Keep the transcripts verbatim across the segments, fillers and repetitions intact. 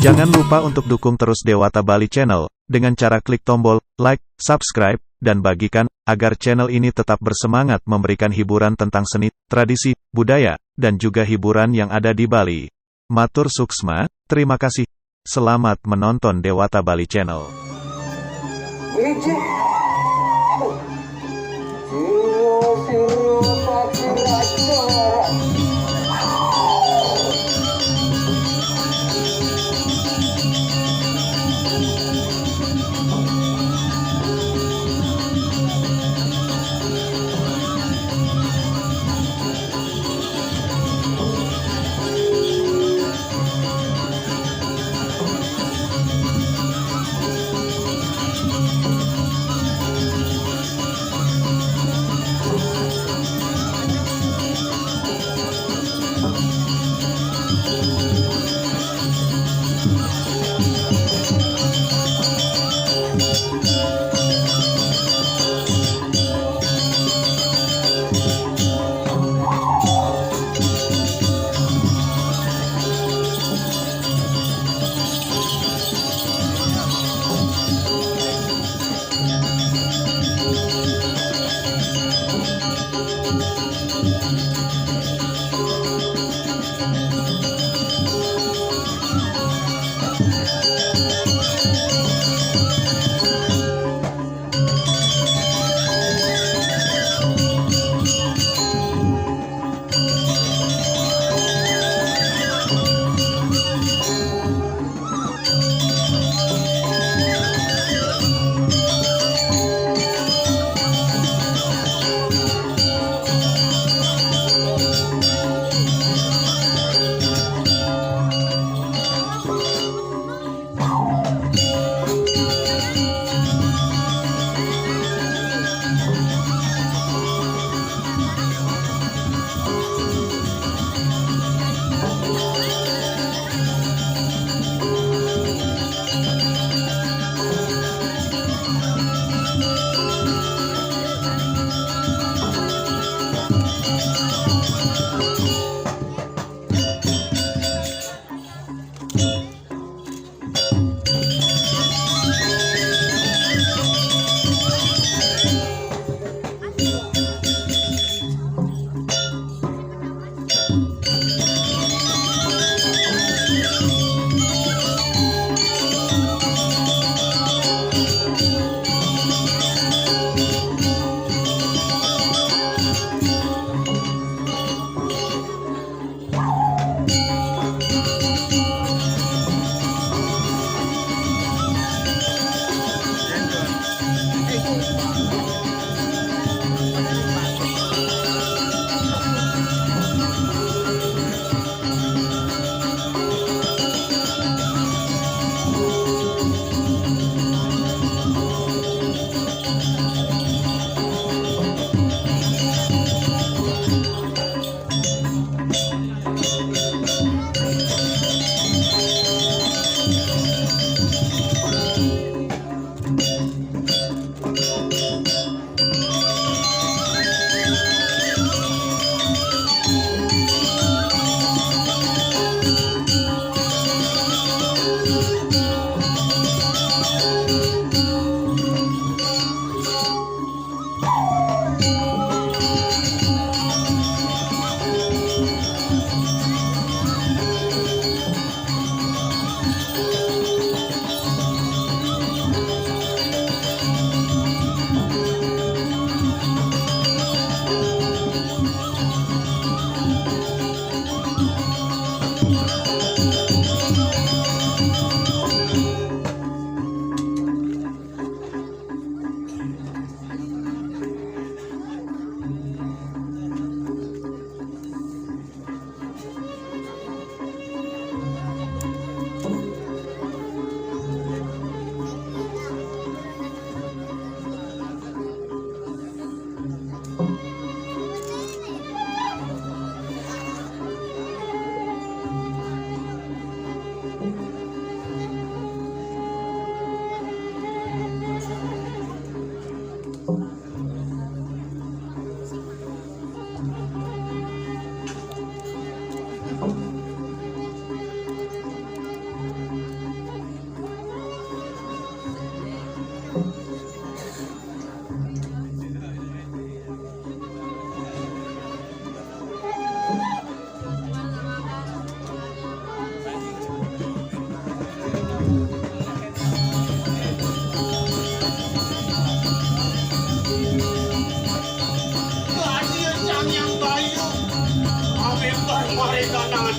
Jangan lupa untuk dukung terus Dewata Bali Channel dengan cara klik tombol like, subscribe, dan bagikan agar channel ini tetap bersemangat memberikan hiburan tentang seni, tradisi, budaya, dan juga hiburan yang ada di Bali. Matur suksma, terima kasih. Selamat menonton Dewata Bali Channel.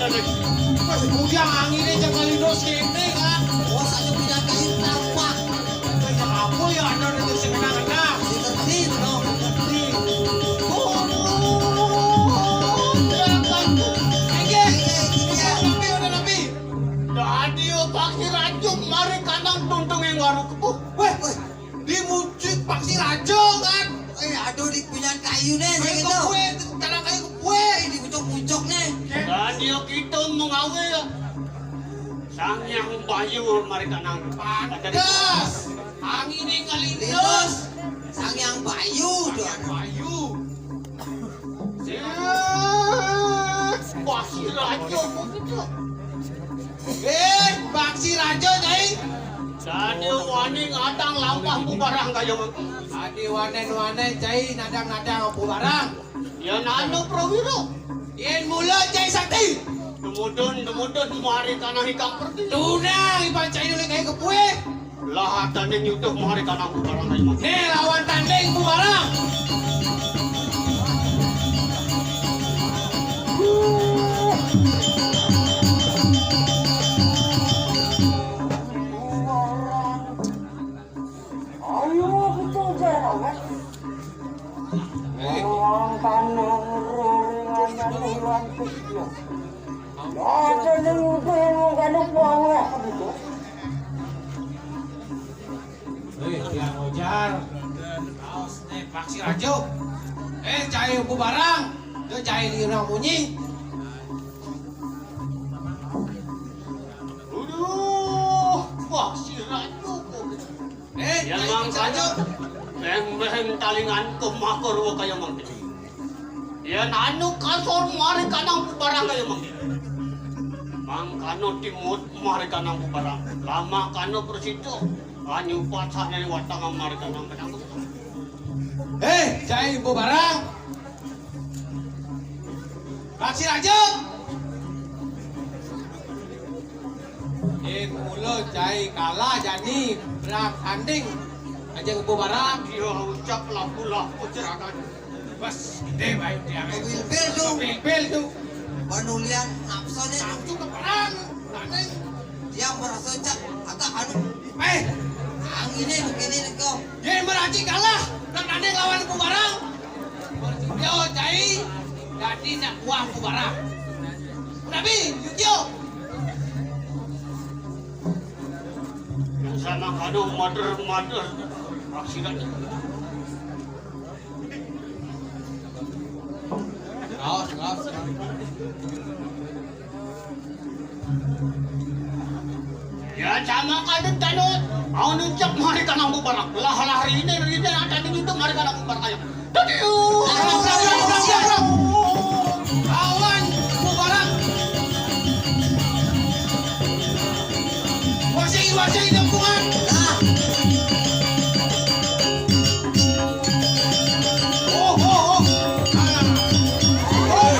Wes, bujang anginé jam kali dos kéné kan. Oh, satu bidang kayu tampak. Wes, ya ampun ya, ada di sing kena-kena. Ngerti, no, ngerti. Oh, ya, Bang. Enggak. Enggak, enggak. Udah nabi, udah nabi. Dadi, oh, Paksi Rajo, mari kanang tuntung yang baru kepuh. Weh, weh. Di mucuk Paksi Rajo kan. Eh, aduh, di punyan kayu nih, kayu gitu. Kue, tanah kayu kue. Eh, di pucuk-pucuk nih. Dadi kita mau ngawe ya. Sang Hyang Bayu mari kanang. Pantes. Anginé kali dos. Sang Hyang Bayu tuh. Bayu. Eh, Paksi Rajo begitu. Eh, Paksi Rajo, Cai. Dadi wani ngadang lampah Empu Barang kaya mangké. Dadi wanen-wanen, Cai, nadang-nadang Empu Barang. Yén anu prawira. Yén mula, Cai Sakti. Demudun, demudun, mari tanah ikang perti. Tunang, iban Cai nuling kaya kepué. Lah, tanding nyutuh mari kanang Empu Barang ayo, Mas. Nih, lawan tanding Empu Barang. Ayo kita jalan. Orang tanah ringan dan lantik ya. Ada yang udah mau kanu bawah gitu. Hei, Tiang Ojar. Raos, eh, Paksi Rajo. Eh, Cai Empu Barang. Yo, Cai di urang munyi. Aduh, Paksi Rajo. Eh, Cai Paksi Rajo. Beng-beng talingan kemakur kaya mangké. Yén anu kasor mari kanang Empu Barang kaya mangké. Mangkana timut mari kanang Empu Barang. Lamakana prasida. Anyupat sané watang mari kanang Empu Barang. Hei, Cai Empu Barang. Paksi Rajo. Yén mula Cai kalah jani berang tanding. Aja Empu Barang. Dia ucap laku-laku jerakan. Bas, gedé baé tiang. Bilbil tuh. Bilbil tuh. Panulian nafsuné. Nafsu keperang. Tanding. Dia merasa cak agak anu. Eh, anginé begini nih kok. Dia meracik kalah. Nang tanding lawan Empu Barang. Yo, Cai. Dadi nak buah Empu Barang. Nabi, yuk, yuk. Yang sama kanu mader-mader. Aksiran. Raos, raos. Ya, sama kadang tanu, mau nuncak mari kanang Empu Barang. Lah, lah, rine, rine, ada di itu, mari kanang Empu Barang, ayo. Tadi, uh. Awan, Empu Barang. Wasing, wasing, dampungan. Lah. Oh, oh, oh. Ah. Oh.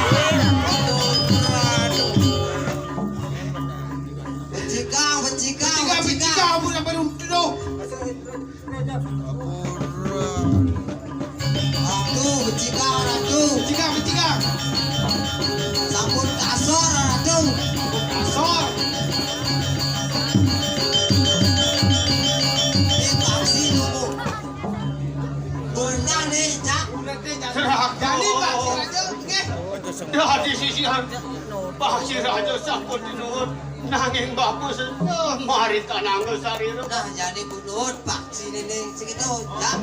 Becikang, becikang, becikang, becikang. Becikang, ampun, ampun, ampun. Ratu, becikang, Ratu. Becikang, becikang. Sampun kasor, Ratu. Kasor. Ini Paksi nunggu. Benar nih, Cak. Benar nih, Cak. Jadi, Paksi Rajo, nggih. Dadi sisihan. Paksi Rajo sampun dinuwun. Nanging bagus. Eh, mari tanangga sarira. Nah, jani Bu Nuwun, Paksi nene sing itu, ya.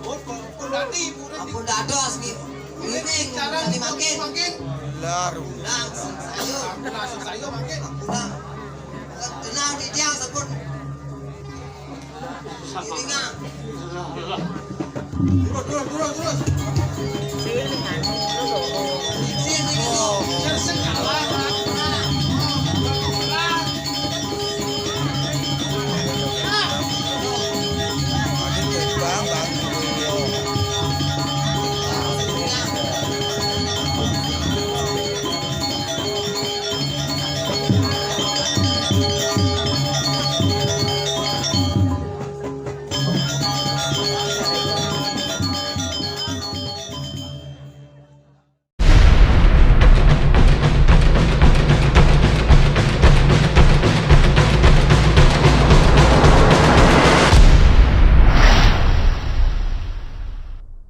Pun dadi, pun dadi. Ampun dados nggih. Ini cara tadi makin. Makin. Laru. Langsung sayur. Langsung sayur makin. Nah, tenang di tiang sampun. Ini, Kang. Terus, terus, terus, terus. Sini, sini, sini. Terus, terus.